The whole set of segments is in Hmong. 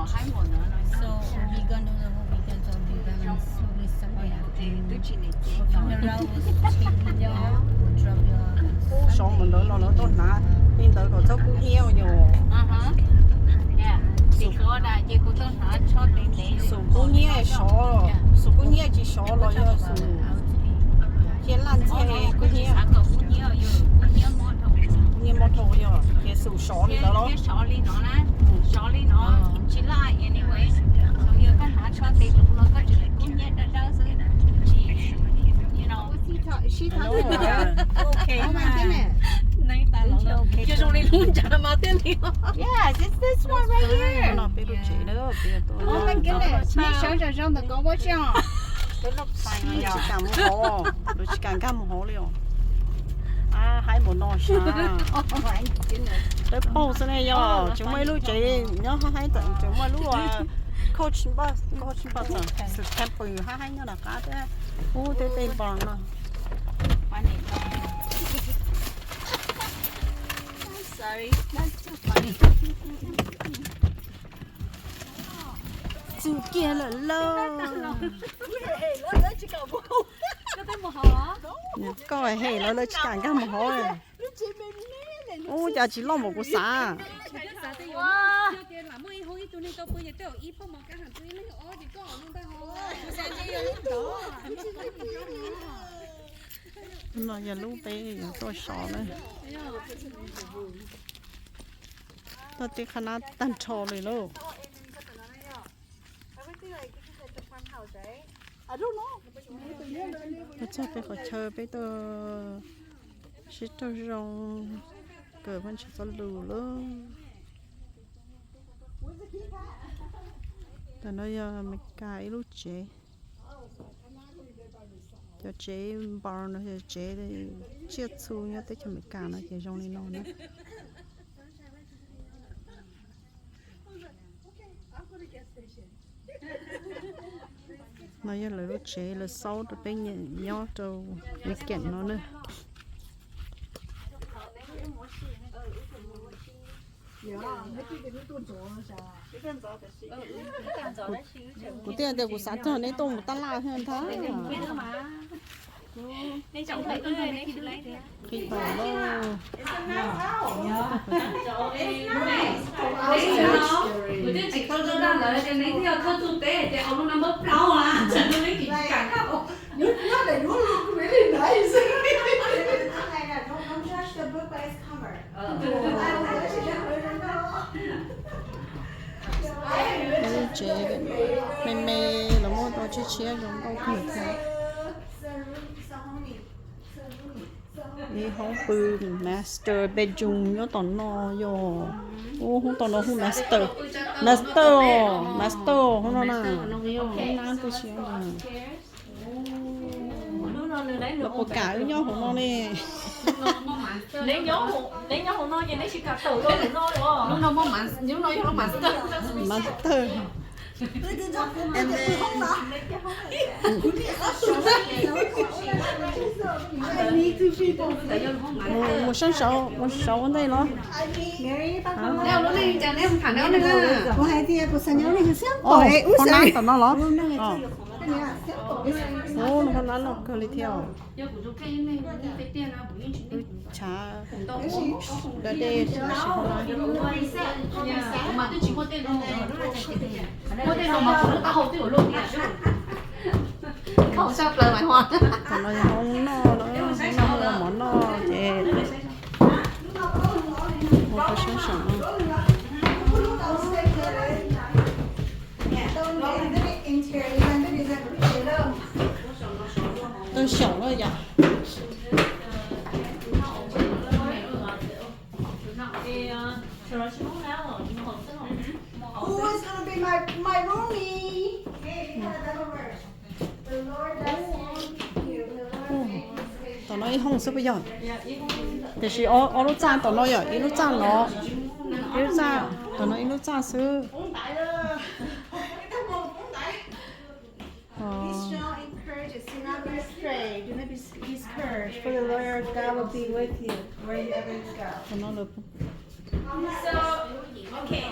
So we're gonna do the whole weekend, so I'll be back on Sunday afternoon. We'll come around, we'll take you down, we'll drop you off on Sunday. Sov mus ntawd los lawv tuaj hnav li ntawd kom txhob kub hnyiab yom. Xum kub hnyiab sov, xum kub hnyiab tsis sov los yog xum cia laj ntxiag kub hnyiab. Kub hnyiab mob dhau yog ces xum sov li ntawd los. Zoo li lub ntshav mas thiaj li. Yes, it's this one right here. No, peb lub tsev na, peb tuaj. Oh my goodness, nej sawv zom zaws ntawm ko ua tsi os? Lawv tsis kam mus hauv, lawv tsis kam nkag mus hauv li os. Haib mus no sav. Peb paug xwb ne yog, tseem muaj ib lub tsev nyob haib haib ntawm, tseem muaj lub coach bus, coach bus, camper haib haib nyob nram qab thiab. Ub, tej tej npo no. Txus kiag lawm lauj. Koj hem lawv, lawv tsis kam nkag mus hauv. Ub, cas tsis loj npaum kuv xav. No yog lub peb yuav tuaj sov na. Tuaj teb qhab nab tag nrho li lauj. Tuaj txog peb qhov chaw peb tuaj sib raug zoo, kawm Paj Ntshis txoj lus lauj. Tam no yog Amelikas ib lub tsev. Cov tsev npau no yog tsev tsiaj txhu nyob teb chaws Amelikas no ces zoo li no na. No yog lawv lub tsev lawv xauj rau peb nyob rau weekend no na. Kuv thiaj tias kuv xav txog neb tuaj mus tab laj thiab ntag. Qhib tau lauj. Lub tsev me me los muaj tau tshiab tshiab zoo nkauj kawg thiab. Ib hoob pw master bedroom nyob tom no yog. Ub, hoob tom no hu master. Master, master hoob no na. Nab tu siab na. Lawv puas kam wb nyob hauv no ne? Master. Mus, mus sab saud, mus saud ua ntej los. Qhov nab tom no los? Ub, qhov nab loj kawg li thiab. Chav da dej. Tom no yog hoob noj, hoob noj mov noj ces mus rau sab saum no. Tau xyaum lawm yom. Who is gonna be my, my roomie? Hey, we had a double berth. The Lord does thank you. The Lord made this spacious. Tom no ib hoob xwb puas yog? Tiam sis ob lub txaj tom no yom, ib lub txaj no, ib lub txaj, tom no ib lub txaj xwb. Be strong and courageous. Do not be afraid. Do not be discouraged. For the Lord your God will be with you wherever you go. Tom no lawv So, okay.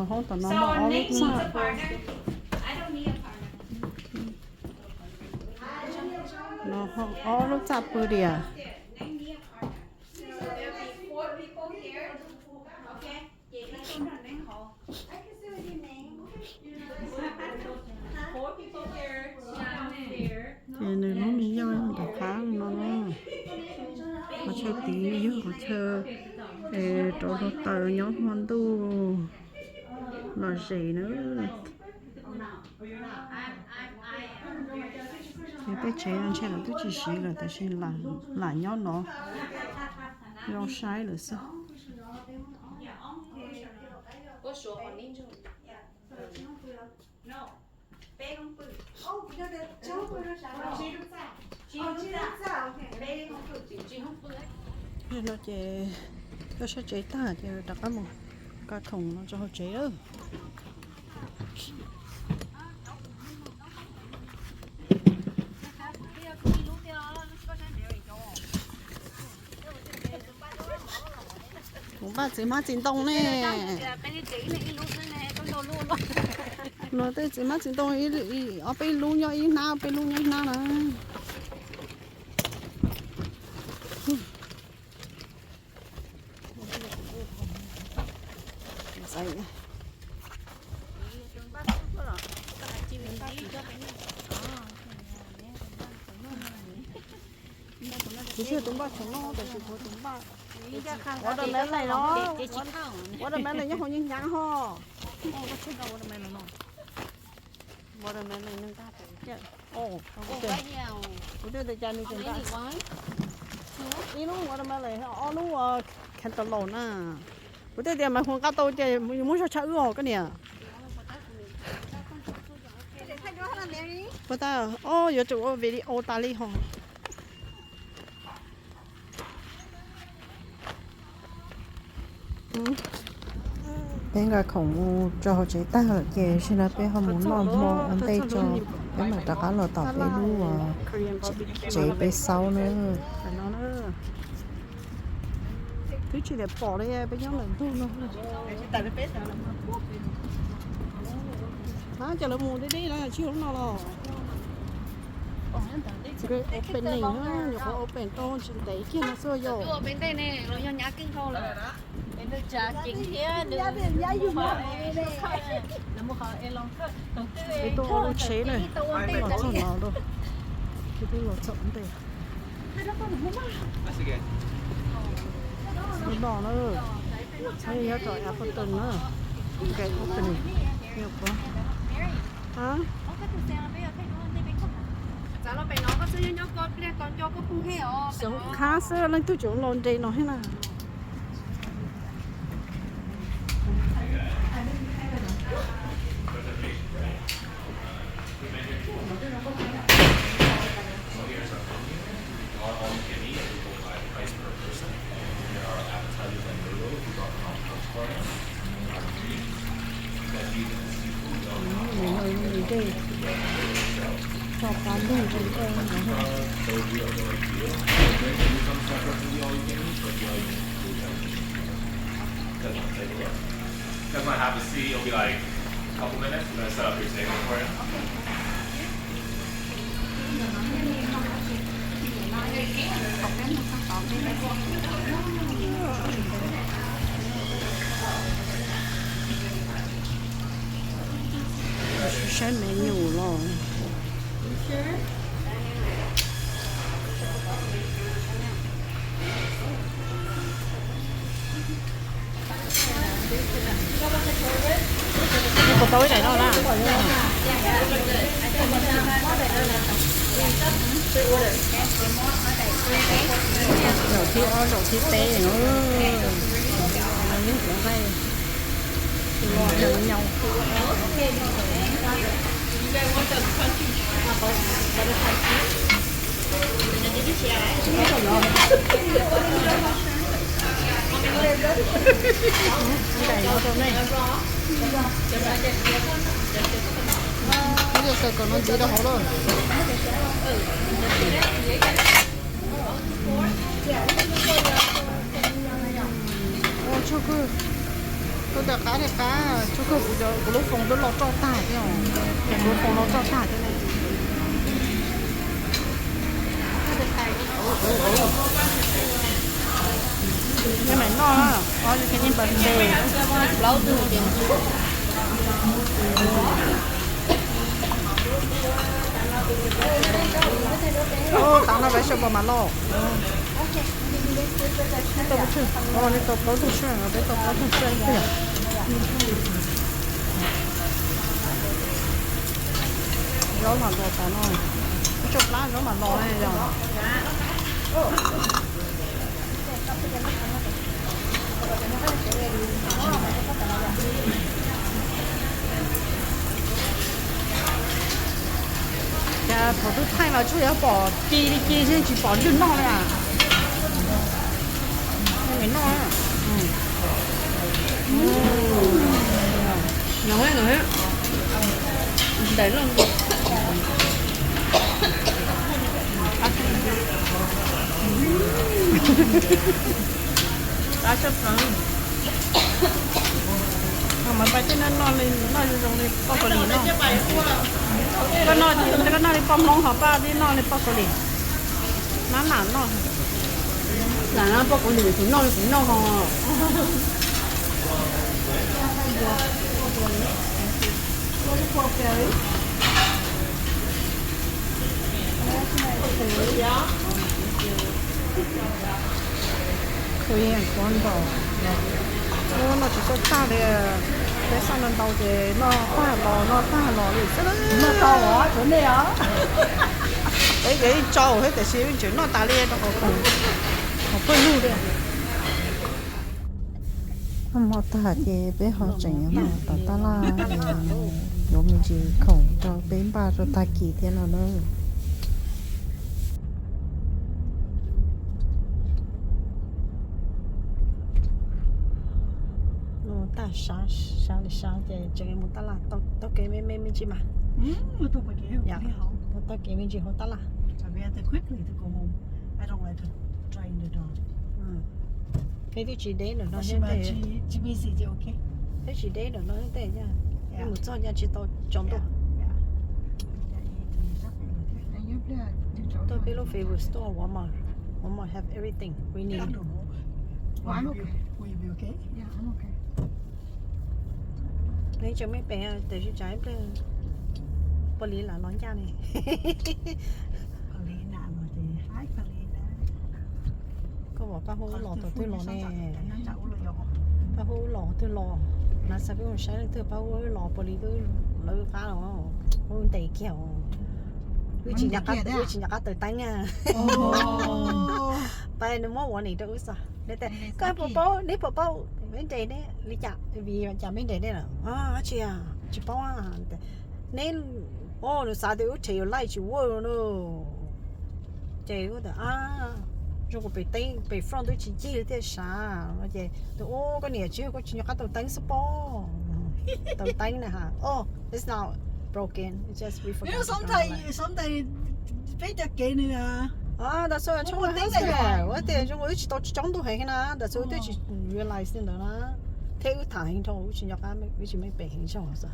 Hauv tom no muaj ob lub txaj. No ob lub txaj pw diam. Ces nws lub me yog nram qab no na. Qhov chaw tid yog qhov chaw rau hluav taws nyob hmo ntuj lom zem na. Ces tej tsev no ntshe lawv twb tsis siv lawm tiam sis lam nyob no zoo saib lawm xwb. No ces tuaj saib tsev tag ces rov qab mus ka khoom no rau hauv tsev lawm. Tus npaj txiv hmab txiv ntoo ne. No tej txiv hmab txiv ntoo ob peb lub nyob ib hnab, ob peb lub nyob ib hnab na. Kuv twb tus npaj tseem noj tab sis kuv tus npaj watermelon no, watermelon nyob hauv nyiaj hnyav ho. Watermelon nws nqa, kuv twb tias cas nws tseem nqa ib lub watermelon, ob lub cantaloupe na. Kuv twb tias mas kuv nqa tau ces muab zog tshaj wb os koj niam. Puas tas, o yuav tsum ua video tas li ho. Peb nqa khoom mus rau hauv tsev tag lawm ces sij no peb ho mus noj hmo ua ntej tso, peb mam rov qab los tom peb lub tsev peb xaub na. Twb tsis tau pom li peb nyob ntawm ntug no. Ab, cas lawv mus deb deb na, tsis ua lub no los. Opening, nyuam qhuav open tau tsis ntev kiag no xwb yom. Peb tuaj ua lub tsheb na, los txog no lawm, peb twb los txog ntej. Lub no na, nyob rau Appleton na, gate opening. Xyov qab xwb leej twg tseem los nres no thiab na. Nws no nws dej tso qab ntug rau koj no. Saib menu los. Puas tau ib daim no na? Zaum thib ob, zaum thib peb no. Yeej kuv nqaij nyaum nyaum. Nqaij no rau nej. Ib co kawg kom no ntxiv rau hauv lawm. Ua tsaug kawg. Tus tias qab li qab, tsuas kawg kuv cov, kuv lub foos twb los roj tag thiab os. Kuv lub foos los roj tag thiab ne. Nyob mam noj, o, you can eat birthday. Tab no vegetable mas loj. Tau peb tsawg, o, nej tau plaub tug soj, peb tau plaub tug soj tiag. Zaub mas los tas no, ib tsam plab zaub mas los ne yog. Cas thaum twg thaij mas tsuas yog pom ci li ci xwb tsis pom lwj noj li a. Noj, ntev loj. Qab tshaj plaws. Mas pais tej no noj li, noj zoo zoo li poj kos lis no. Koj noj, koj noj li poj Hmoob ho paj tib noj li poj kos lis. Mab mam noj. Lam no poj kos lis kuv noj li kuv noj ho. Korean corn dog. Ub, noj tsis txawj tag li. Peb xaj ntau ntau ces noj tag los noj tag los li xwb. Noj tau os, tsuav nej os. Peb ces yeej tsau thiab tiam sis yeej tseem noj tas li rau qhov khoom, khoom pawg lug li. Noj mov tag ces peb ho tseem yuav mus tom tab laj, yuav me ntsis khoom rau peb npaj rau tag kis thiab no na. Noj tag sab, sab li sab ces tseem mus tab laj, taug kev me me me ntsis mas. Taug kev me ntsis hauv tab laj. Peb twb tsis deb ntawm no, twb tsis deb ntawm no tej, peb mus txog ncaj tsis tau tsaus ntuj. Tuaj peb lub favorite store, Walmart. Walmart have everything we need. Neb tseem me pem, tiam sis tsam ib pliag poj lis lam los ncaj ne. Koj pom paj huab los thaum twg los ne? Paj huab los twg los? Nav xav peb mus saib leej twg paj huab los, poj lis twb lawv qab los, huab ntes kiag. Wb tsis nco qab taws teeb na. Pab nws muab ua nim rau wb xav. Koj puas paub, neb puas paub me ntes neb li cas, vim cas me ntes neb lawm? Tsis, tsis paub. Neb, o, nws xav tias wb them yuav laij tsis ua no. Ces wb tias, zoo kuv pem teeb pem front twb tsis cig li thiaj sav no ces, o, koj niam tsis yog koj tsis nco qab taws teeb xwb pob. Taws teeb na ha. Oh, it's not broken. It's just we forgot to turn on the light. Peb cov kev nws, that's why I told my husband. Ua tias zoo wb tsis tau tsis tsaus ntuj heev na, that's why wb twb tsis realize li ntawd na. Thiab wb tham heev dhau, wb tsis nco qab, wb tsis meej pem heev tsaug xwb.